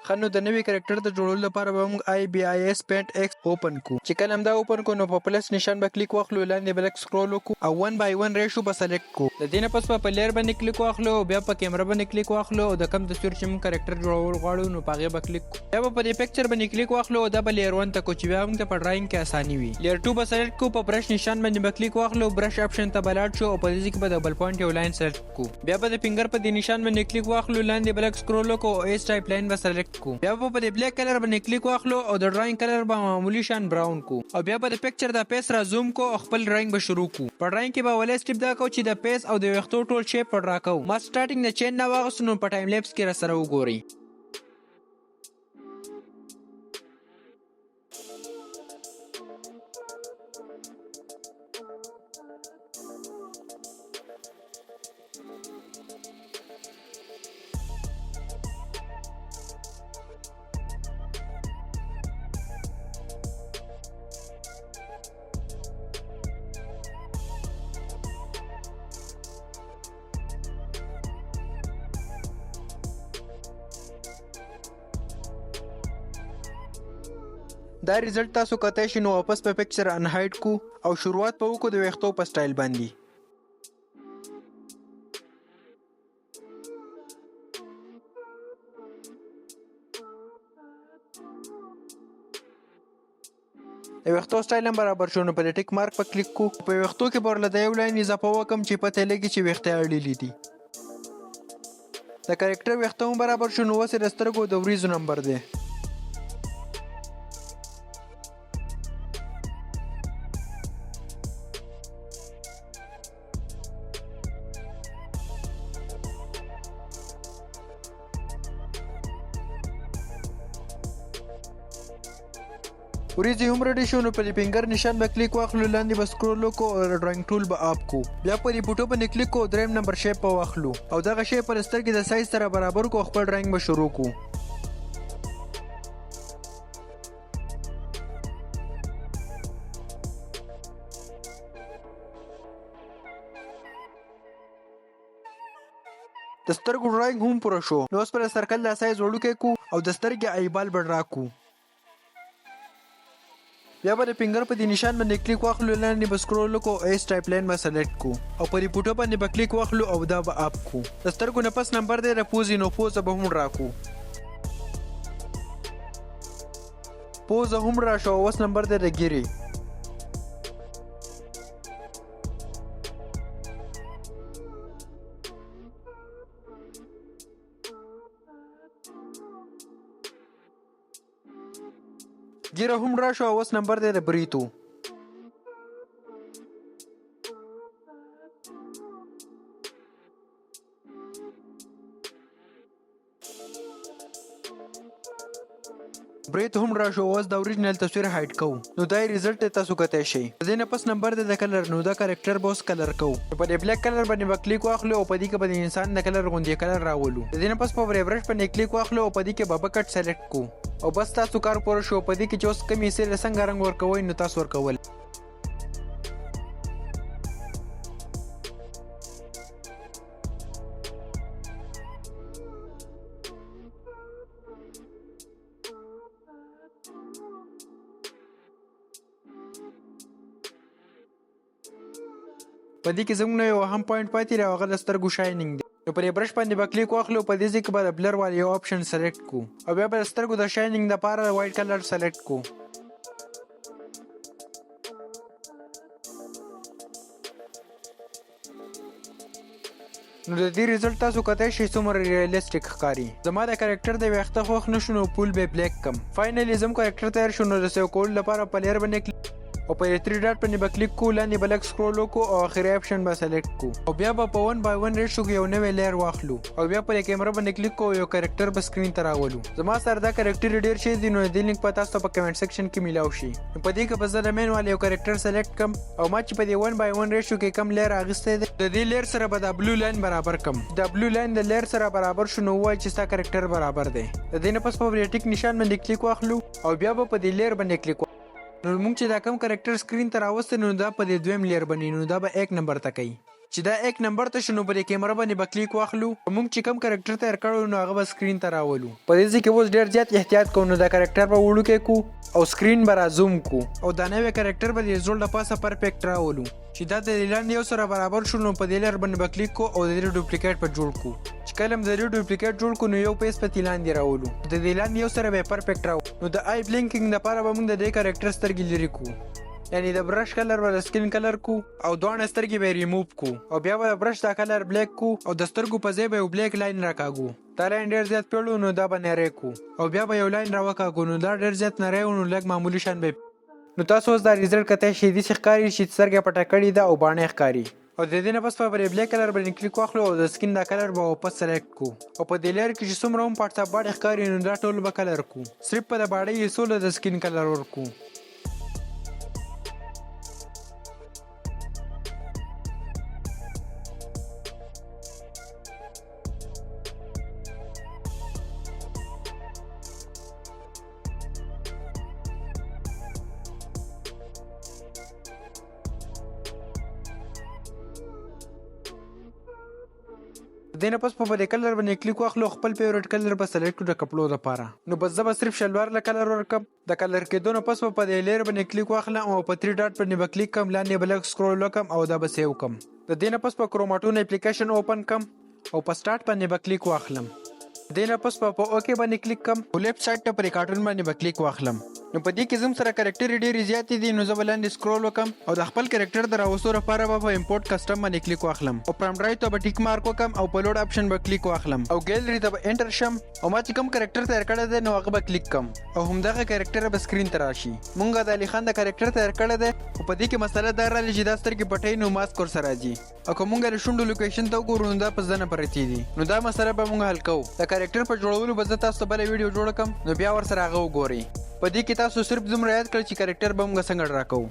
ښه نو د نوي کریکټر د جوړولو لپاره به موږ آی بی آی ایس پینټ ایکس اوپن کو. چې کله همدا اوپن کو نو په پلس نشان به کلیک واخلو، لاندې به لږ سکرول وکړو او ون بای ون ریشو به سلیکټ کو. د دې نه پس به په لیر باندې کلیک واخلو او بیا په کیمره باندې کلیک واخلو او د کوم تصویر چې موږ کریکټر جوړول غواړو نو په هغې به کلیک کو. بیا به په دې پکچر باندې کلیک واخلو او دا به لیر ون ته کو چې بیا موږ ته په ډراینګ کې اساني وي. لیر ټو به سلیکټ کو، په برش نشان باندې به کلیک واخلو، برش اپشن ته به لاړ شو او په دې ځای کې به د بل پوینټ یو لاین سلیکټ کو. بیا به د فنګر په دې نشان باندې کلیک واخلو، لاندې به لږ سکرول وکړو او ایس ټایپ لاین به سلیکټ کو. بیا به په دې بلیک کلر باندې کلیک واخلو او د ډراینګ کلر به معمولی شان براون کو او بیا به د پکچر دا پیس را زوم کو او خپل ډراینګ به شروع کو. په ډراینګ کې به اولې سټیپ دا کو چې د پیس او د ویښتو ټول شیپ په ډرا کوو. ما سټارټینګ د چین نه واغستو نو په ټایم لیپس کې راسره وګورئ. دا ریزلټ تاسو کتای شئ. نو واپس په پکچر انهایډ کو او شروعات په وکړو د ویښتو په سټایل باندې. د ویښتو سټایل هم برابر شو نو په دې ټیک مارک په کلیک کو. په ویښتو کې به ورله د یو لاین اضافه وکم چې پته لګي چې ویښته اړلي دي. د کریکټر ویښته هم برابر شو نو اوس یې د سترګو د وریځو نمبر دی. وریځې هم رډې شو نو په دې فنګر نشان به کلیک واخلو، لاندې به سکرول وکړو او ډراینګ ټول به اپ کو. بیا په دې فوټو باندې کلیک کو، دریم نمبر شیپ به واخلو او دغه شیپ پر سترګې د سایز سره برابر کو، خپل ډراینګ به شروع کو. د سترګو ډراینګ هم پوره شو نو اوس پر سرکل د سایز وړوکی کو او د سترګې ایبال به ډرا کو. بیا به د فنګر په دې نشان باندې کلیک واخلو، لاندې به سکرول وکړو او ایس ټایپ لاین به سلیکټ کو او په دې فوټو باندې به کلیک واخلو او دا به اپ کو. د سترګو نه پس نمبر دی د پوزې، نو پوزه به هم ډرا کو. پوزه هم ډرا شو. اوس نمبر دی د ګیرې. ګیره هم ډرا شو. اوس نمبر دی د بریتو. بریت هم را شو. اوس د اوریجنل تصویر هایډ کوو نو دا ریزلټ تاسو کتای شئ. د دې نه پس نمبر دی د کلر، نو دا کریکټر به اوس کلر کوو. په دې بلیک کلر باندې به کلیک واخلو او په دې کې به د انسان د کلر غوندې کلر راولو. د دې نه پس په برش باندې کلیک واخلو او په دې کې به بکټ سلیکټ کو او بس تاسو کار پوره شو. په دې کې چې اوس کومې حصې له څنګه رنګ ورکوئ نو تاسو ورکول. په دې کې زموږ نه یو اهم پوینټ پاتې دی او هغه د سترګو شاینینګ دی. نو پر برش باندې به کلیک واخلو، په دې ځای کې به د بلر والي یو آپشن سلیکټ کو او بیا به د سترګو د شاینینګ دپاره وایټ کلر سلیکټ کو. نو د دې ریزلټ تاسو کتای شئ څومره ریالستیک ښکاري. زما د کریکټر د ویښته خوښ نه شو نو پول به بلیک کم. فاینلی زم کریکټر تیار شو نو د سیو کولو لپاره په لیر باندې کلیک او په 3 ډاټ باندې به کلیک کو، لاندې به لږ سکرول وکړو او اخري اپشن به سلیکټ کو او بیا به په 1 بای 1 ریشو کې یو نوی لیر واخلو او بیا په کیمره باندې کلیک کو، یو کریکټر به سکرین ته راولو. زما سره دا کریکټر ډیر شي دي نو د لینک په تاسو ته په کمنټ سیکشن کې ملاو شي. نو په دې کې به زه د مین والے یو کریکټر سلیکټ کم او ما چې په دې 1 بای 1 ریشو کې کم لیر اغستی دی د دې لیر سره به دا بلو لاین برابر کم. دا بلو لاین د لیر سره برابر شو نو وایي چې ستا کریکټر برابر دی. د دې نه پس په ټیک نشان باندې کلیک واخلو او بیا به په دې لیر باندې کلیک. نو موږ چې دا کم کریکټر سکرین ته راوستی نو دا په دې دویم لیر باندې، نو دا به 1 نمبر ته کوي. چې دا ایک نمبر ته شو نو په دې کیمره باندې به کلیک واخلو. مونږ چې کوم کریکټر تیار کړو نو هغه به سکرین ته راولو. په دې ځای کې اوس ډیر زیات احتیاط کوو، نو دا کریکټر به وړوکی کو او سکرین به را زوم کو او دا نوی کریکټر به د زوړ د پاسه پرفیکټ راولو. چې دا د دې لاندې یو سره برابر شو نو په دې لر باندې به کلیک کو او د دې ډوپلیکیټ به جوړ کو. چې کله د دې ډوپلیکیټ جوړ کو نو یو پیس په لاندې راولو، د دې لاندې یو سره به پرفیکټ راولو. نو د آی بلینکینګ لپاره به موږ د دې کریکټر سترګې لرې کو، یعنی د برش کلر به د سکین کلر کو او دواړه سترګې به ریموو کو او بیا به د برش دا کلر بلیک کو او د سترګو په ځای به یو بلیک لاین راکاږو. دا لاین ډیر زیات پیړو نو دا به نری کو او بیا به یو لاین راوکاږو، نو دا ډیر زیات نری و نو لږ معمولي شان به. نو تاسو اوس دا ریزلټ کتی شئ، داسې ښکاري چې سترګې پټه کړې ده او باڼې ښکاري. او د دې نه پس به پر بلیک کلر باندې کلیک واخلو او د سکین دا کلر به واپس سلیکټ کو او په دې لیر کې چې څومره هم پارټس اف باډي ښکاري نو دا ټول به کلر کو، صرف په د باډۍ یې څو له د سکین کلر ورکو. دینه پس په دې کلر باندې کلیک واخلو، خپل فیورټ کلر به سلیکټ کړو د کپړو لپاره. نو بس زه به صرف شلوار له کلر ورکم. د کلر کېدو نه پس به په دې لیر باندې کلیک واخلم او په 3 ډاټ باندې به کلیک کم، لاندې به لږ سکرول وکم او دا به سیو کم. د دې نه پس په کروماټون اپلیکیشن اوپن کم او په سٹارټ باندې به کلیک واخلم. دې نه پس په اوکی باندې کلیک کم او لیفټ سایډ ته پر کارټون باندې به کلیک واخلم. نو په دې کې زم سره کریکټر ډېرې زیاتې دي، نو زه به لاندې سکرول وکم او د خپل کریکټر د راوستو لپاره به په امپورټ کسټم باندې کلیک واخلم او فرام ډرایو ته به ټیک مارک وکم او په لوډ اپشن به کلیک واخلم او ګیلری ته به انټر شم او ما چې کوم کریکټر تیار کړی دی نو هغه به کلیک کم او همدغه کریکټر به سکرین ته راشي. مونږ د علي خان د کریکټر تیار کړی دی، خو په دې کې مسله دا راغلې چې دا سترګې پټوي نو ماسک ورسره راځي او که مونږ د شونډو لوکیشن ته وګورو نو دا په ځنه پرتې دي، نو دا مسله به مونږ حل کوو. د کریکټر په جوړولو به زه تاسو ته بله ویډیو جوړه کم، نو بیا ورسره هغه وګورئ. په دې کې تاسو صرف دومره یاد کړئ چې کریکټر به مونږ څنګه ډرا کوو.